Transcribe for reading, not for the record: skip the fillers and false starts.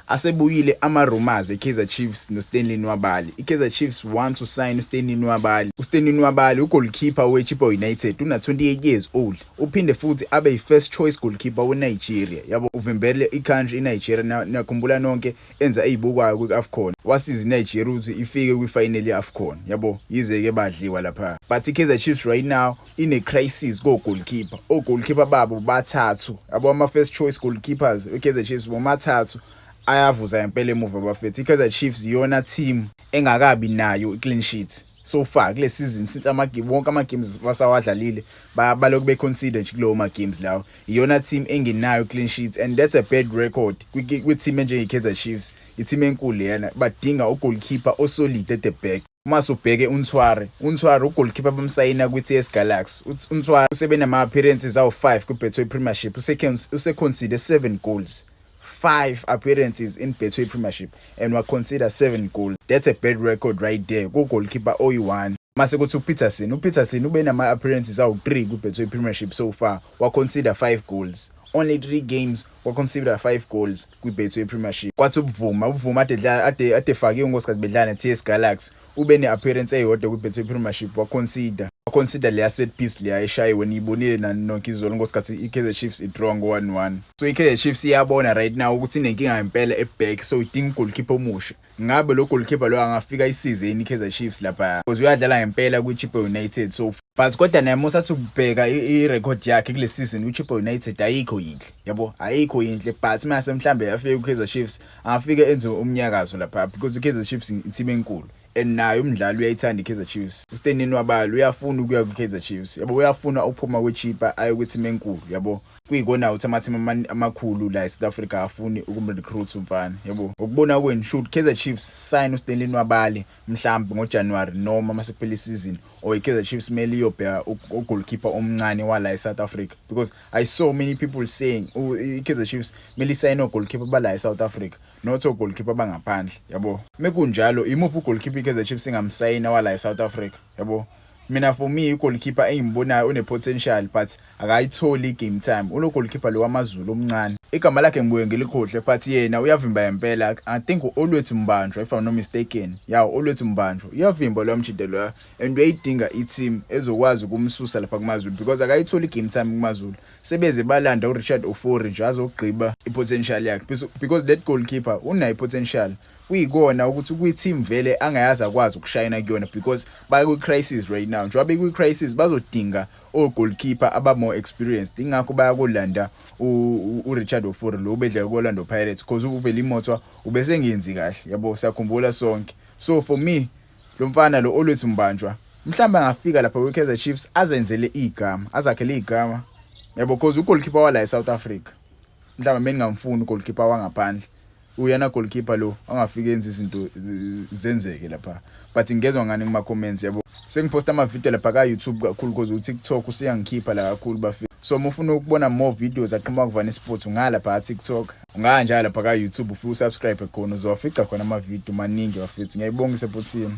Asebuyile ama-rumours e-Kaizer Chiefs no-Stanley Nwabali. I-Kaizer Chiefs want to sign uStanley Nwabali. UStanley Nwabali ugoalkeeper we-Chippa United, una-28 years old. Uphinde futhi abe yi-first choice goalkeeper we-Nigeria. Yabo, uvimbele i-country iNigeria, niyakhumbula nonke enza eyibukwayo kwi-AFCON. Wasiza iNigeria ukuthi ifike kwi-final ye-AFCON. Yabo, yize-ke badliwa lapha. But i-Kaizer Chiefs right now ine-crisis ko-goalkeeper. O-goalkeeper babo bathathu. Yabo, ama-first choice goalkeepers we-Kaizer Chiefs bomathathu ayavuza ngempela emuva, bafethu. I-Kaizer Chiefs iyona team engakabi nayo i-clean sheet so far kule season since ama wonke ama games basawadlalile, balokhu be-concede nje kulowo ma games lawo. Iyona team engenayo clean sheet and that's a bad record kwi-team enjenge-Kaizer Chiefs, i-team enkulu leyana. Badinga ugoalkeeper osolid at the back. Mase ubheke uNtwari, uNtwari ugoalkeeper bamsayina kwi-TS Galaxy. UNtwari usebenama appearances awu5 kwi-Betway Premiership, use-concede 7 goals. 5 appearances in Betway Premiership and wa-concede 7 goals. That's a bad record right there ku goalkeeper oyi-1. Mase kuthi uPeterson, uPeterson ube nama appearances awu3 ku-Betway Premiership so far, wa-concede 5 goals. Only 3 games, wa-concede 5 goals kwi-Betway Premiership. Kwathi uBvuma, uBvuma ade dlala ade fakiwe ngosikhathi bedlala ne-TS Galaxy, ube ne-appearance eyodwa kwi-Betway Premiership, wa-concede leya set piece leya eshayiwe, niyibonile nani nonke izolo ngosikhathi i-Kaizer Chiefs i-draw ngo-1-1. So i-Kaizer Chiefs iyabona right now ukuthi inenkinga ngempela e-back, so idinga ugoalkeeper omusha. Ngabe lo goalkeeper lo angafika isize yini i-Kaizer Chiefs lapha? Because uyadlala ngempela kwi-Chippa United so but kodwa naye musathi ukubheka i-record yakhe kule season kwi-Chippa United, ayikho yinhle, yabo, ayikho yinhle. But mase mhlambe afike ku-Kaizer Chiefs, angafike enze umnyakazo lapha because i-Kaizer Chiefs i-team enkulu and naye umdlali uyayithanda i-Kaizer Chiefs. UStanley Nwabali uyafuna ukuya ku-Kaizer Chiefs, yabo, uyafuna ukuphuma kwe-Chippa aye kwi-team enkulu, yabo. Kuyikona ukuthi ama-team amakhulu la e-South Africa afuni ukumrecruit umfana, yabo. Ukubona kwenu, should Kaizer Chiefs sign uStanley Nwabali mhlambe ngoJanuary noma mase kuphela isizini, or i-Kaizer Chiefs kumele iyobheka ugoalkeeper omncane wala e-South Africa? Because I saw many people saying i-Kaizer Chiefs kumele isayine ogoalkeeper bala e-South Africa, not ogoalkeeper bangaphandle, yabo. Mekunjalo, imuphi ugoalkeeper i-Kaizer Chiefs ingamsayina wala e-South Africa, yabo? Mina, for me, ugoalkeeper engimbonayo une potential but akayitholi game time, ulo goalkeeper lo wamaZulu omncane, igama lakhe ngibuye ngilikhohle, but yena uyavimba ngempela. I think Olwethu Mbanjwa, if I'm not mistaken. Yeah, Olwethu Mbanjwa uyavimba lo mjida lo and uyayidinga i-team ezokwazi ukumsusa lapha kumaZulu because akayitholi game time kumaZulu. Sebeze balanda uRichard Ofori nje azogqiba i-potential yakhe because that goalkeeper unayo i-potential. Kuyikona ukuthi kwi-team vele angayazi akwazi ukushayina kuyona because bakwi-crisis right now. Njengoba bekwi-crisis, bazodinga o-goalkeeper aba-more experienced, ingakho bayakolanda uRichard Ofori lo bedlala ku-Orlando Pirates, because uVeli Mothwa ubesengenzi kahle, yabo, siyakhumbula sonke. So for me, lo mfana lo Olwethu Mbanjwa mhlawumbe angafika lapha kwi-Kaizer Chiefs azenzele igama, azakhele igama, yabo, because ugoalkeeper wala e-South Africa mhlawumbe bengingamfuni ugoalkeeper wangaphandle. Uyena goalkeeper lo angafika enza izinto zenzeke lapha, but ngezwe ngani kuma comments, yabo. Sengiphosta ama video lapha ka YouTube kakhulu because uTikTok usiyangikhipha la kakhulu, bafika. So uma ufuna ukubona more videos aqhamuka kuVane Sports, ungaya lapha TikTok, ungaya njalo lapha ka YouTube, ufike usubscribe khona, uzowafica khona ama video maningi, bafethu. Ngiyayibonga isupport yenu.